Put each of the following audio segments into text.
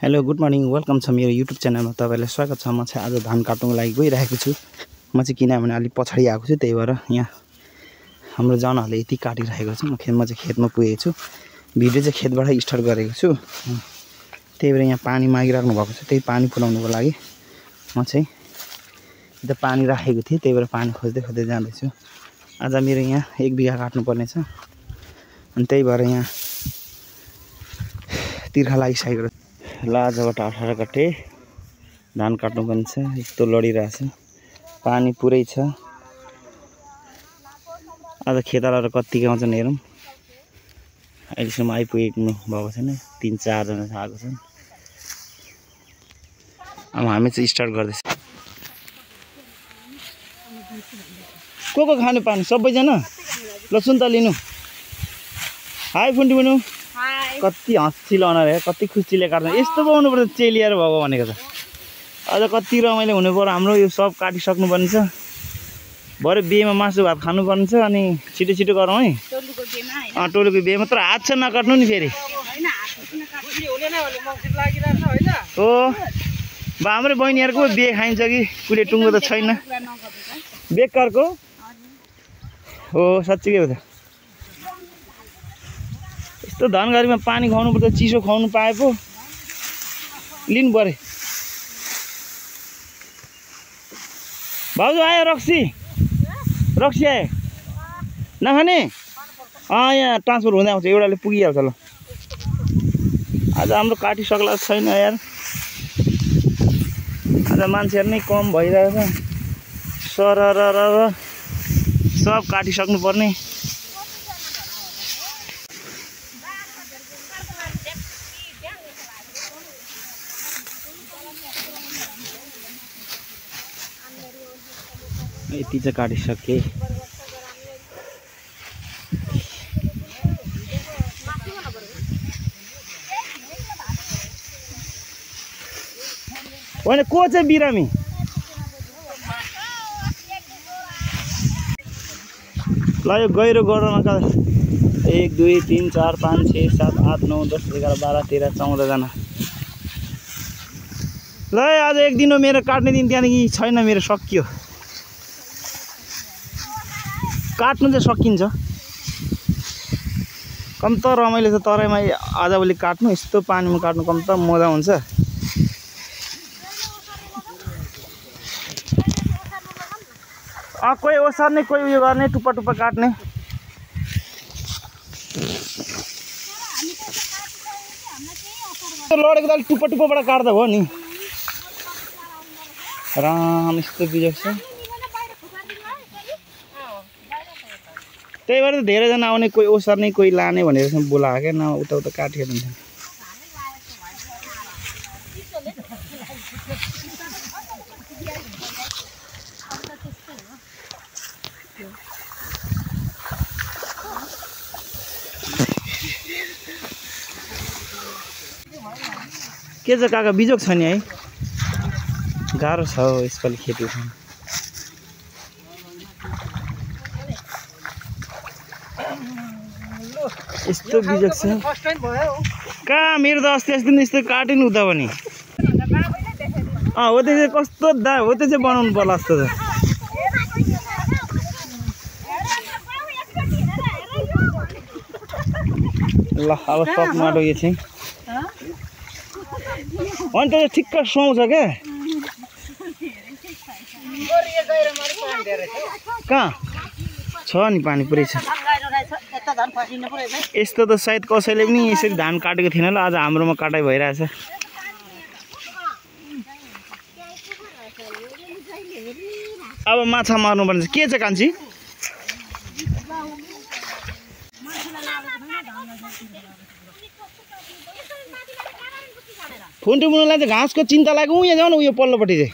Hello good morning welcome छ मेरो YouTube च्यानलमा तपाईहरुलाई स्वागत छ। म चाहिँ आज धान काट्नको लागि गइरहेको छु। म चाहिँ किनभने अलि पछाडी आएको छु, त्यही भएर यहाँ हाम्रो जनाहरूले यति काटिरहेको छ। म चाहिँ खेतमा पुगेको छु। भिडियो चाहिँ खेतबाट स्टार्ट गरेको छु। त्यही भएर यहाँ पानी मागिराख्नु भएको छ, त्यही पानी पुर्याउनको लागि म चाहिँ यता पानी राखेको थिएँ, त्यही भएर पानी खोज्दै खोज्दै जाँदैछु। आज मेरो यहाँ 1 बिघा काट्नु पर्ने छ, अनि त्यही भएर यहाँ तिर्खा लागिसकेको छ। ल आजबाट 18 गते धान काट्नु पर्ने छ। यस्तो लडिरहेछ, पानी पुरै छ। आज खेतालाहरू कति आउँछन् हेरौँ। अहिलेसम्म आइपुग्नु भएको छैन, 3-4 जना आएको छन्। अब हामी चाहिँ स्टार्ट गर्दैछ। को खानु पानी सबैजना? ल सुन त लिनु। हाई फुन्टी बुनु। कति हँसिलो अनुहार, कति खुसीले काट्छ। यस्तो पो हुनुपर्छ चेलिएर भएको भनेको छ। अझ कति रमाइलो हुनु पर्यो। हाम्रो यो सब काटिसक्नु पर्ने छ। भरे बिहेमा मासु भात खानु पर्ने छ, अनि छिटो छिटो गरौँ है। टोलुको बिहेमा तर हात छ नकाट्नु नि फेरि। हो हाम्रै बहिनीहरूको बिहे खाइन्छ कि कुले टुङ्गो त छैन बेकारको। हो साँच्चै हो त। यस्तो धनगढीमा पानी खुवाउनु पर्छ, चिसो खुवाउनु पाए पो लिनु पऱ्यो। भाउजू आयो रक्सी आयो नखाने? यहाँ ट्रान्सफर हुँदै आउँछ, एउटाले पुगिहाल्छ। ल आज हाम्रो काटिसक्ला छैन यार। आज मान्छेहरू नै कम भइरहेको छ। सरर सब काटिसक्नु पर्ने। यति चाहिँ काटिसके। होइन को चाहिँ बिरामी? ल यो गहिरो गोडमा 1 2 3 4 5 6 7 8 9 10 11 12 13 14 जना। ल आज एक दिन हो मेरो काट्ने दिन, त्यहाँदेखि छैन मेरो, सकियो। काट्नु चाहिँ सकिन्छ। कम त रमाइलो छ तराईमा आजभोलि काट्नु। यस्तो पानीमा काट्नु कम त मजा हुन्छ। कोही ओसार्ने, कोही उयो गर्ने, टुप्पा टुप्पा काट्ने। लडेको त अलिक टुप्पा टुप्पाबाट काट्दा भयो नि। राम यस्तो बिजोग छ। त्यही भएर त धेरैजना आउने, कोही ओसार्ने कोही लाने भनेर बोलाएको क्या। न उता उता काटेर हुन्छ। के छ काका, बिजोग छ नि है? गाह्रो छ हो यसपालि खेती उठाउनु। यस्तो बिजोग छ कहाँ? मेरो त अस्ति यस्तो काटिनु उता पनि। हो त्यो चाहिँ कस्तो हो त्यो चाहिँ बनाउनु पर्ला जस्तो छ। ल अब सब माटो यो चाहिँ अनि त्यो ठिक्क सुहाउँछ क्या। कहाँ छ नि पानी पुरै छ। यस्तो त सायद कसैले पनि यसरी धान काटेको थिएन। ल आज हाम्रोमा काटाइ भइरहेछ। अब माछा मार्नु पर्ने के छ कान्छी? फुन्टी बुनुलाई चाहिँ घाँसको चिन्ता लाग्यो। यहाँ जाउँ न, उयो पल्लोपट्टि चाहिँ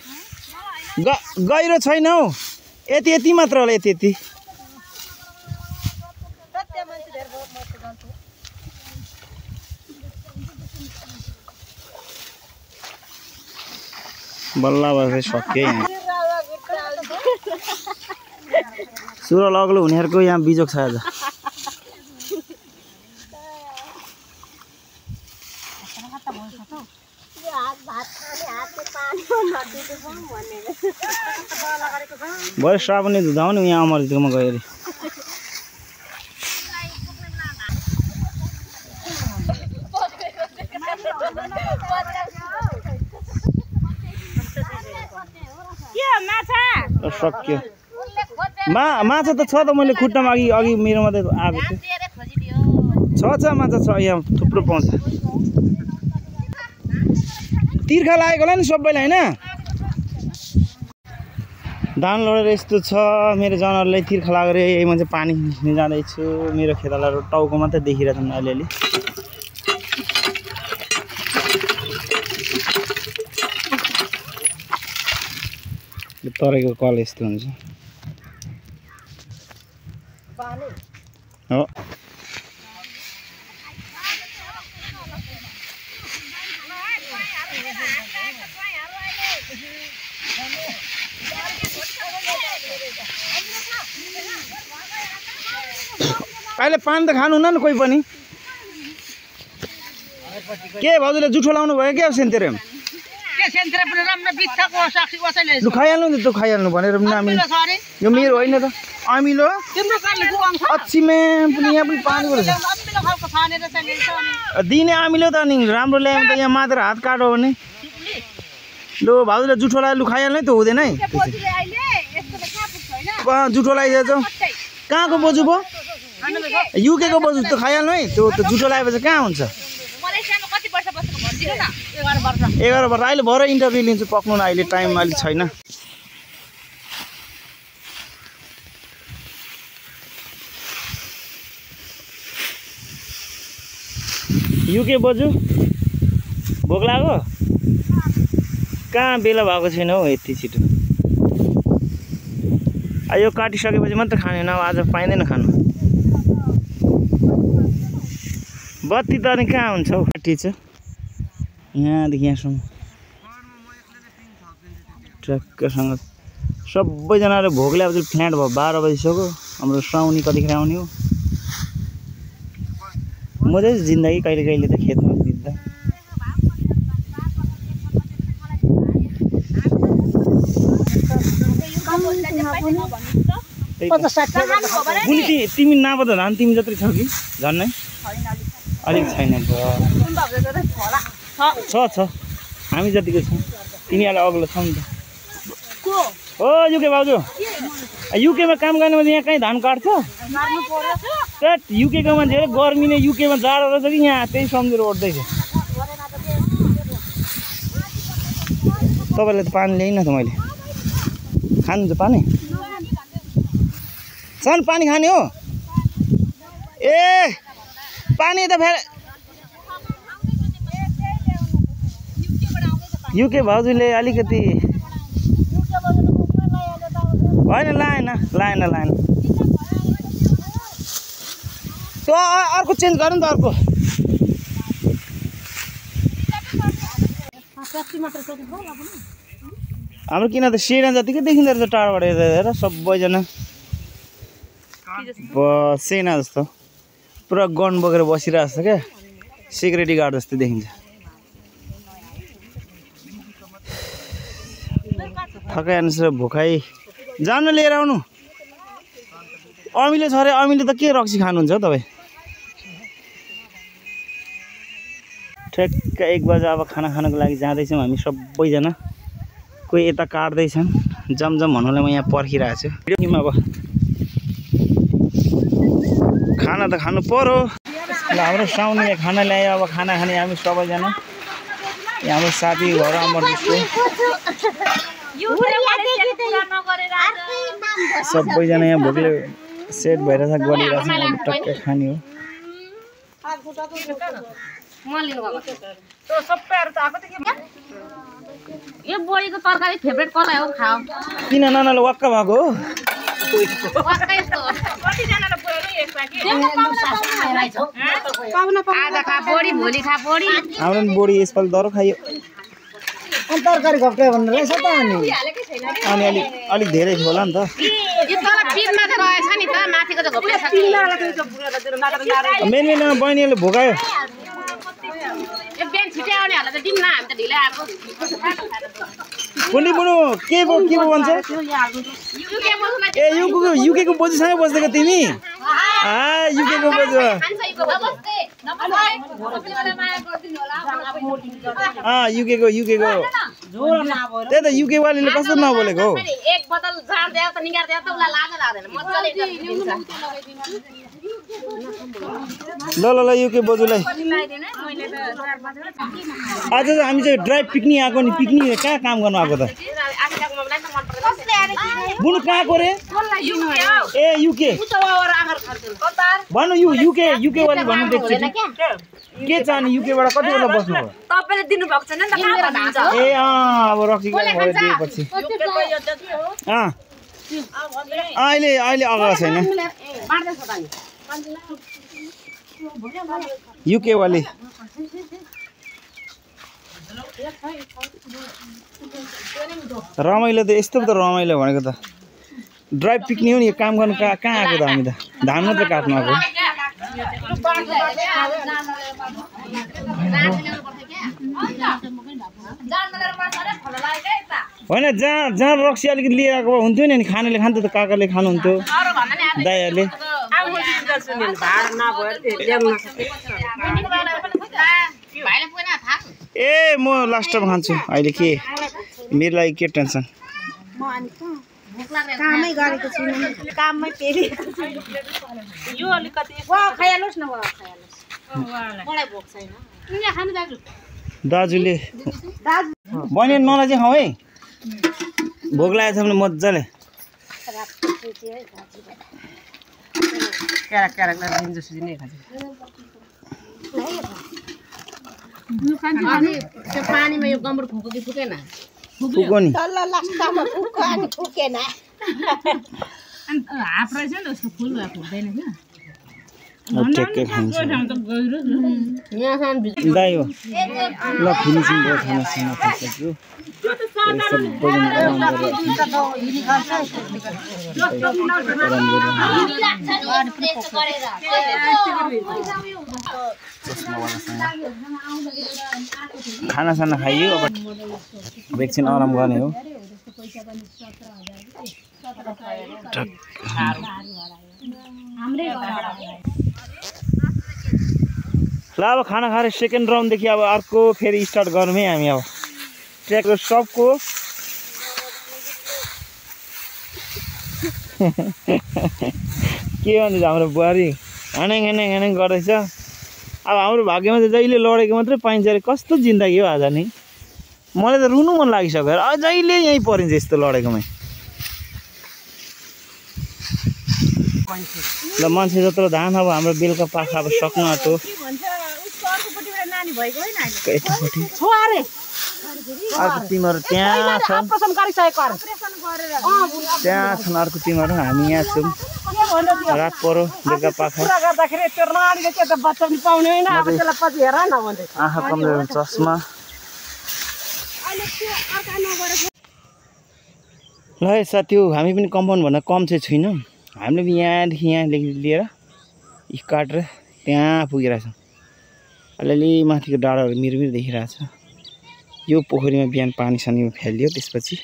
गहिरो छैन हौ। यति मात्र होला, यति। बल्ल भए सक्यो। सुर लग्लो हुनेहरूको यहाँ बिजोग छ आज। भरे साबुनले धुँदा नि यहाँ अमरजितकोमा गयो अरे सक्यो माछा त छ त मैले खुट्टामा अघि मेरोमा त आएको थियो छ माछा छ यहाँ थुप्रो पाउँछ तिर्खा लागेको होला नि सबैलाई हैन धान लडेर यस्तो छ मेरो जनावरलाई तिर्खा लागेर म चाहिँ पानी खिच्न जाँदैछु मेरो खेताला टाउको मात्रै देखिरहेछ अलिअलि तरेको कल यस्तो हुन्छ हो अहिले पानी त खानु हुन्न नि कोही पनि के भाउजूले जुठो लाउनु भयो के सेन्तेरे लु खाइहाल्नु नि त खाइहाल्नु भनेर पनि नमिल्नु यो मेरो होइन त अमिलो अछिमे पनि यहाँ पनि पानी रहेछ दिने अमिलो त नि राम्रो ल्यायो त यहाँ मात्र हात काट्यो भने लु भाउजूले जुठो लगायो लु खाइहाल्नु है त हुँदैन है जुठो लगाइदिएछ कहाँको बोजू भयो युके को बोजू त खाइहाल्नु है त्यो त जुठो लगाएपछि कहाँ हुन्छ 11 वर्ष अहिले भरे इन्टरभ्यू लिन्छु पक्नु न अहिले टाइम अलि छैन युके बोजू भोक लाग्यो कहाँ बेला भएको छैन हौ यति छिटो यो काटिसकेपछि मात्र खाने न आज पाइँदैन खानु बत्ती त अनि कहाँ हुन्छ हौ काटी छ यहाँदेखि यहाँसम्म ट्र्याक्करसँग सबैजनाले भोक ल्याएपछि फ्ल्याट भयो 12 बजिसक्यो हाम्रो श्राउनी कतिखेर आउने हो म चाहिँ जिन्दगी कहिले कहिले त खेतमा बित्दा तिमी नापद धान तिमी जत्रै छ कि झन्नै अलिक छैन छ हामी जतिको छ तिमीहरूलाई अग्लो छ नि त हो युके भाउजू युकेमा काम गर्ने मान्छे यहाँ कहीँ धान काट्छ युकेको मान्छेहरू गर्मीले युकेमा जाडो रहेछ कि यहाँ त्यही सम्झेर ओर्दैछ तपाईँलाई त पानी ल्याइन त मैले खानुहुन्छ पानी सन पानी खाने हो ए पानी त फेरि युके भाउजूले अलिकति होइन लाएन त्यो अर्को चेन्ज गर्नु नि त अर्को हाम्रो किन त सेना जतिकै देखिँदो रहेछ टाढोबाट हेरेर सबैजना सेना जस्तो पुरा गन बोकेर बसिरहेको छ क्या सिक्युरिटी गार्ड जस्तो देखिन्छ थकाइ अनुसार भोकाइ जानु लिएर आउनु अमिलो छ अरे अमिलो त के रक्सी खानुहुन्छ हौ तपाईँ ठ्याक्क 1 बजे अब खाना खानको लागि जाँदैछौँ हामी सबैजना कोही यता काट्दैछन् जमजम भन्नुलाई म यहाँ पर्खिरहेको छु अब खाना त खानु पर्यो ल हाम्रो साउनीले खाना ल्यायो अब खाना खाने हामी सबैजना हाम्रो साथी घर अमरजितको सबैजना यहाँ भोकले सेट भइरहेछ गरिरहेछ टक्कै खाने हो यो बोडीको तरकारी फेभरेट कसलाई हो खाऊ किन नानाले वाक्क भएको हो हाम्रो बोडी यसपालि दरो खायो तरकारी घप्टे भनेर रहेछ त अनि अलिक धेरै थियो होला नि त मेन बहिनीले भोगायो छिटै आउनेहरूलाई त दिउँ न हामी त ढिलै आएको कुनै बुनु के भन्छ ए युके को बोजूसँगै बस्दैको तिमी युके को बोजू युके को त्यही त युके वालीले कस्तो नबोलेको हौ एक बोतल झार दियो त निगार दियो त उलाई लाग्दैन मज्जाले ल युके बोजूलाई आज हामी चाहिँ ड्राइभ पिकनिक आएको नि पिकनिक कहाँ काम गर्नु आएको त बुनु कहाँको रे ए युके भन्नु युके वाली भन्नु देख्छु के चाहने युकेबाट कति बेला बस्नु हो तपाईले दिनु भएको छैन नि त कहाँ भन्नुहुन्छ ए अब रक्सीको भयो दिएपछि अहिले अगाडि छैन युके वाली रमाइलो त यस्तो त रमाइलो भनेको त ड्राइभ पिकनिक हो नि काम गर्नु कहाँ आएको त हामी त धान मात्रै काट्नु आएको होइन जहाँ रक्सी अलिकति लिएर आएको हुन्थ्यो नि खानेले खान्थ्यो त काकाले खानुहुन्थ्यो दाइहरूले ए म लास्टमा खान्छु अहिले के मेरो लागि के टेन्सन कामै गरेको छु काममै पेरेको छु यो अलिकति खाइहाल्नुहोस् न मलाई भोक छैन खानु दाजुले बहिनी नला चाहिँ खाऊ है भोक लागेको छ भने मजाले त्यो पानीमा यो गम्बर फुको कि फुकेन फुको नि हाफ रहेछ नि उसको फुल भए फुक्दैन क्या ठ्याक्कै खान्छ दाइ हो ल फिनिसिङ भयो खाना साना खाइसक्यो सबैजना आराम खाना साना खाइयो अब एकछिन आराम गर्ने हो ल अब खाना खाएर सेकेन्ड राउन्डदेखि अब अर्को फेरि स्टार्ट गरौँ है हामी अब ट्र्याक सबको के भन्छ हाम्रो बुहारी ह्याङ गर्दैछ अब हाम्रो भाग्यमा चाहिँ जहिले लडेको मात्रै पाइन्छ अरे कस्तो जिन्दगी हो आज नि मलाई त रुनु मन लागिसक्यो जहिले यहीँ परिन्छ यस्तो लडेकोमै ल मान्छे जत्रो धान अब हाम्रो बेलुका पाखा अब सक्नु आँटो अर्को टिमहरू त्यहाँ छन् अर्को टिमहरू हामी यहाँ छौँ रात परो बेलुका पाखा आँखा कमजोर चस्मा ल साथी हामी पनि कम्पाउन्ड भन्दा कम चाहिँ छैनौँ हामीले पनि यहाँदेखि यहाँदेखि लिएर काटेर त्यहाँ पुगिरहेछौँ अलिअलि माथिको डाँडाहरू मिरमिर देखिरहेछ यो पोखरीमा बिहान पानी सानीमा फ्यालियो त्यसपछि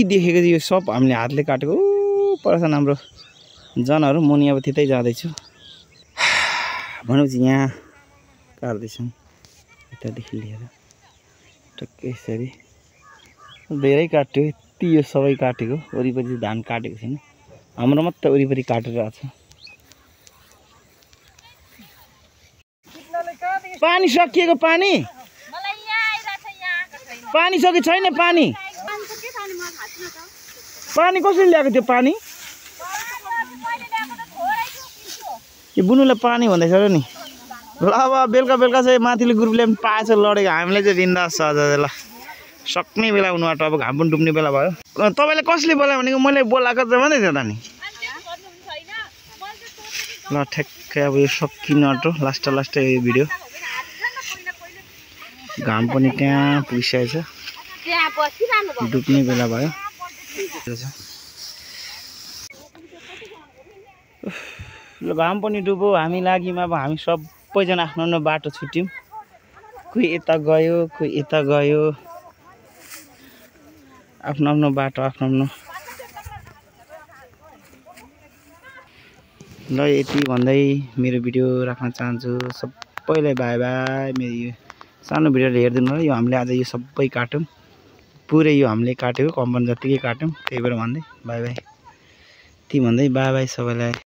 देखेको यो सब हामीले हातले काटेको परछन् हाम्रो जनहरू म नि अब त्यतै जाँदैछु भनेपछि यहाँ काट्दैछौँ यतादेखि लिएर टक्कै यसरी धेरै काट्यो यति यो सबै काटेको वरिपरि धान काटेको छैन हाम्रो मात्रै वरिपरि काटेर आएको छ पानी सकिएको पानी सके छैन पानी कसरी ल्याएको त्यो पानी यो बुनुलाई पानी भन्दैछ र नि ल अब बेलुका चाहिँ माथिल्लो ग्रुपले पनि पाएछ लडेको हामीलाई चाहिँ बिन्दास छ आज ल सक्ने बेला हुनु आँट्यो अब घाम पनि डुब्ने बेला भयो तपाईँलाई कसले बोलायो भनेको मैले बोलाएको त भन्दै थियो त नि ल ठ्याक्कै अब यो सकिनु आँट्यो लास्ट यो भिडियो घाम पनि त्यहाँ पुगिसकेको छ डुब्ने बेला भयो ल घाम पनि डुब्यो हामी लाग्यौँ अब हामी सबैजना आफ्नो आफ्नो बाटो छुट्यौँ कोही यता गयो कोही यता गयो आफ्नो आफ्नो बाटो आफ्नो आफ्नो ल यति भन्दै मेरो भिडियो राख्न चाहन्छु सबैलाई बाई बाई मेरो यो सानो भिडियोले हेरिदिनु होला यो हामीले आज यो सबै काट्यौँ पुरै यो हामीले काट्यो कम्पन जतिकै काट्यौँ त्यही भएर भन्दै बाई बाई ती भन्दै बाई बाई सबैलाई